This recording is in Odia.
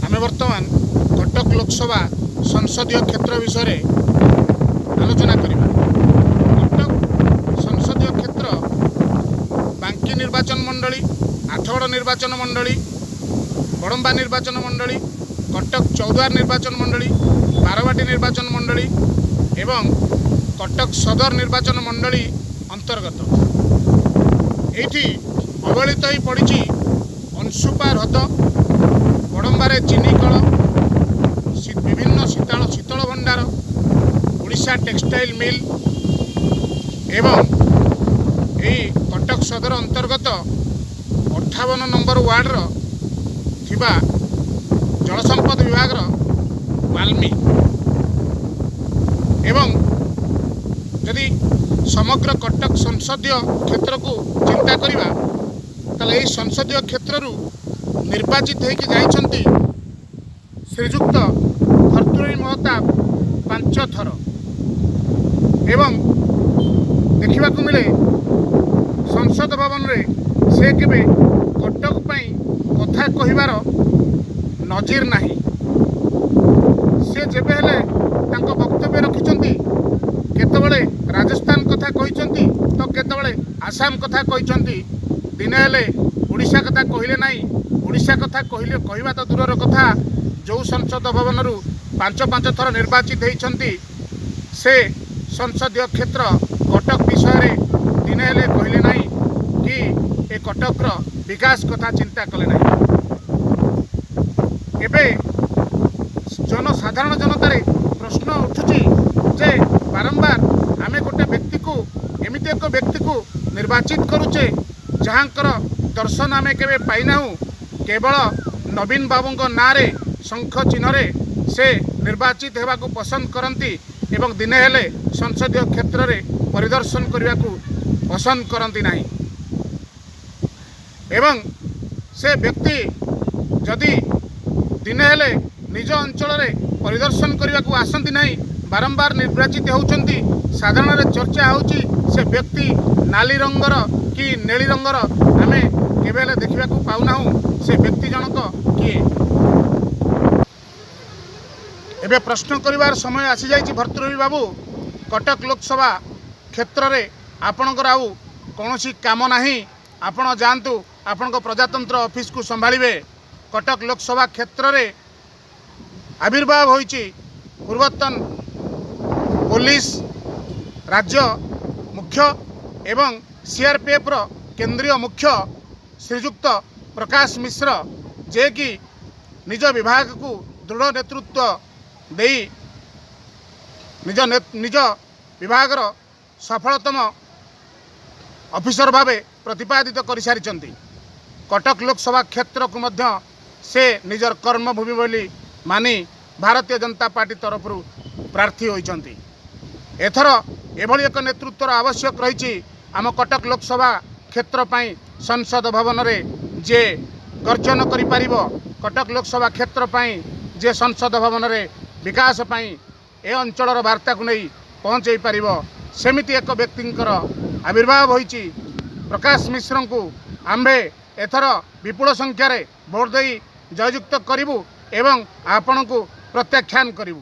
ଆମେ ବର୍ତ୍ତମାନ କଟକ ଲୋକସଭା ସଂସଦୀୟ କ୍ଷେତ୍ର ବିଷୟରେ ଆଲୋଚନା କରିବା। କଟକ ସଂସଦୀୟ କ୍ଷେତ୍ର ବାଙ୍କି ନିର୍ବାଚନ ମଣ୍ଡଳୀ, ଆଠଗଡ଼ ନିର୍ବାଚନ ମଣ୍ଡଳୀ, ବଡ଼ମ୍ବା ନିର୍ବାଚନ ମଣ୍ଡଳୀ, କଟକ ଚୌଦ୍ୱାର ନିର୍ବାଚନ ମଣ୍ଡଳୀ, ବାରବାଟୀ ନିର୍ବାଚନ ମଣ୍ଡଳୀ ଏବଂ କଟକ ସଦର ନିର୍ବାଚନ ମଣ୍ଡଳୀ ଅନ୍ତର୍ଗତ। ଏଇଠି ଅବହେଳିତ ହୋଇ ପଡ଼ିଛି ଅଂଶୁପା ହ୍ରଦ, ବଡ଼ମ୍ବାରେ ଚିନିକଳ, ବିଭିନ୍ନ ଶୀତଳ ଭଣ୍ଡାର, ଓଡ଼ିଶା ଟେକ୍ସଟାଇଲ୍ ମିଲ୍ ଏବଂ ଏହି କଟକ ସଦର ଅନ୍ତର୍ଗତ 58 ନମ୍ବର ୱାର୍ଡ଼ର ଥିବା ଜଳସମ୍ପଦ ବିଭାଗର ୱାଲ୍ମି। ଏବଂ ଯଦି ସମଗ୍ର କଟକ ସଂସଦୀୟ କ୍ଷେତ୍ରକୁ ଚିନ୍ତା କରିବା, ତାହେଲେ ଏହି ସଂସଦୀୟ କ୍ଷେତ୍ରରୁ ନିର୍ବାଚିତ ହେଇକି ଯାଇଛନ୍ତି ଶ୍ରୀଯୁକ୍ତ ଭର୍ତ୍ତୃହରି ମହତାବ ପାଞ୍ଚ ଥର। ଏବଂ ଦେଖିବାକୁ ମିଳେ, ସଂସଦ ଭବନରେ ସେ କେବେ କଟକ ପାଇଁ କଥା କହିବାର ନଜିର ନାହିଁ। ସେ ଯେବେ ହେଲେ ତାଙ୍କ ବକ୍ତବ୍ୟ ରଖିଛନ୍ତି, କେତେବେଳେ ରାଜସ୍ଥାନ କଥା କହିଛନ୍ତି ତ କେତେବେଳେ ଆସାମ କଥା କହିଛନ୍ତି। ଦିନେ ହେଲେ ଓଡ଼ିଶା କଥା କହିଲେ ନାହିଁ। ଓଡ଼ିଶା କଥା କହିଲେ କହିବା ତ ଦୂରର କଥା, ଯେଉଁ ସଂସଦ ଭବନରୁ ପାଞ୍ଚ ପାଞ୍ଚ ଥର ନିର୍ବାଚିତ ହେଇଛନ୍ତି, ସେ ସଂସଦୀୟ କ୍ଷେତ୍ର କଟକ ବିଷୟରେ ଦିନେ ହେଲେ କହିଲେ ନାହିଁ କି ଏ କଟକର ବିକାଶ କଥା ଚିନ୍ତା କଲେ ନାହିଁ। ଏବେ ଜନସାଧାରଣ ଜନତାରେ ପ୍ରଶ୍ନ ଉଠୁଛି ଯେ ବାରମ୍ବାର ଆମେ ଗୋଟେ ବ୍ୟକ୍ତିକୁ, ଏମିତି ଏକ ବ୍ୟକ୍ତିକୁ ନିର୍ବାଚିତ କରୁଛେ, ଯାହାଙ୍କର ଦର୍ଶନ ଆମେ କେବେ ପାଇନାହୁଁ। କେବଳ ନବୀନ ବାବୁଙ୍କ ନାଁରେ ଶଙ୍ଖ ଚିହ୍ନରେ ସେ ନିର୍ବାଚିତ ହେବାକୁ ପସନ୍ଦ କରନ୍ତି ଏବଂ ଦିନେ ହେଲେ ସଂସଦୀୟ କ୍ଷେତ୍ରରେ ପରିଦର୍ଶନ କରିବାକୁ ପସନ୍ଦ କରନ୍ତି ନାହିଁ। ଏବଂ ସେ ବ୍ୟକ୍ତି ଯଦି ଦିନେ ହେଲେ ନିଜ ଅଞ୍ଚଳରେ ପରିଦର୍ଶନ କରିବାକୁ ଆସନ୍ତି ନାହିଁ, ବାରମ୍ବାର ନିର୍ବାଚିତ ହେଉଛନ୍ତି, ସାଧାରଣରେ ଚର୍ଚ୍ଚା ହେଉଛି ସେ ବ୍ୟକ୍ତି ନାଲି ରଙ୍ଗର କି ନେଳି ରଙ୍ଗର, ଆମେ କେବେ ହେଲେ ଦେଖିବାକୁ ପାଉନାହୁଁ ସେ ବ୍ୟକ୍ତି ଜଣକ କିଏ। ଏବେ ପ୍ରଶ୍ନ କରିବାର ସମୟ ଆସିଯାଇଛି। ଭର୍ତ୍ତୃହରି ବାବୁ, କଟକ ଲୋକସଭା କ୍ଷେତ୍ରରେ ଆପଣଙ୍କର ଆଉ କୌଣସି କାମ ନାହିଁ। ଆପଣ ଯାଆନ୍ତୁ, ଆପଣଙ୍କ ପ୍ରଜାତନ୍ତ୍ର ଅଫିସକୁ ସମ୍ଭାଳିବେ। କଟକ ଲୋକସଭା କ୍ଷେତ୍ରରେ ଆବିର୍ଭାବ ହୋଇଛି ପୂର୍ବତନ ପୋଲିସ ରାଜ୍ୟ ମୁଖ୍ୟ ଏବଂ ସିଆର୍ପିଏଫ୍ର କେନ୍ଦ୍ରୀୟ ମୁଖ୍ୟ ଶ୍ରୀଯୁକ୍ତ ପ୍ରକାଶ ମିଶ୍ର, ଯିଏକି ନିଜ ବିଭାଗକୁ ଦୃଢ଼ ନେତୃତ୍ୱ ଦେଇ ନିଜ ବିଭାଗର ସଫଳତମ ଅଫିସର ଭାବେ ପ୍ରତିପାଦିତ କରିସାରିଛନ୍ତି। କଟକ ଲୋକସଭା କ୍ଷେତ୍ରକୁ ମଧ୍ୟ ସେ ନିଜର କର୍ମଭୂମି ବୋଲି ମାନି ଭାରତୀୟ ଜନତା ପାର୍ଟି ତରଫରୁ ପ୍ରାର୍ଥୀ ହୋଇଛନ୍ତି। ଏଥର ଏଭଳି ଏକ ନେତୃତ୍ୱର ଆବଶ୍ୟକ ରହିଛି ଆମ କଟକ ଲୋକସଭା କ୍ଷେତ୍ର ପାଇଁ। ସଂସଦ ଭବନରେ ଯିଏ ଗର୍ଜନ କରିପାରିବ, କଟକ ଲୋକସଭା କ୍ଷେତ୍ର ପାଇଁ ଯିଏ ସଂସଦ ଭବନରେ ବିକାଶ ପାଇଁ ଏ ଅଞ୍ଚଳର ବାର୍ତ୍ତାକୁ ନେଇ ପହଞ୍ଚାଇ ପାରିବ, ସେମିତି ଏକ ବ୍ୟକ୍ତିଙ୍କର ଆବିର୍ଭାବ ହୋଇଛି। ପ୍ରକାଶ ମିଶ୍ରଙ୍କୁ ଆମ୍ଭେ ଏଥର ବିପୁଳ ସଂଖ୍ୟାରେ ଭୋଟ ଦେଇ ଜୟଯୁକ୍ତ କରିବୁ ଏବଂ ଆପଣଙ୍କୁ ପ୍ରତ୍ୟାଖ୍ୟାନ କରିବୁ।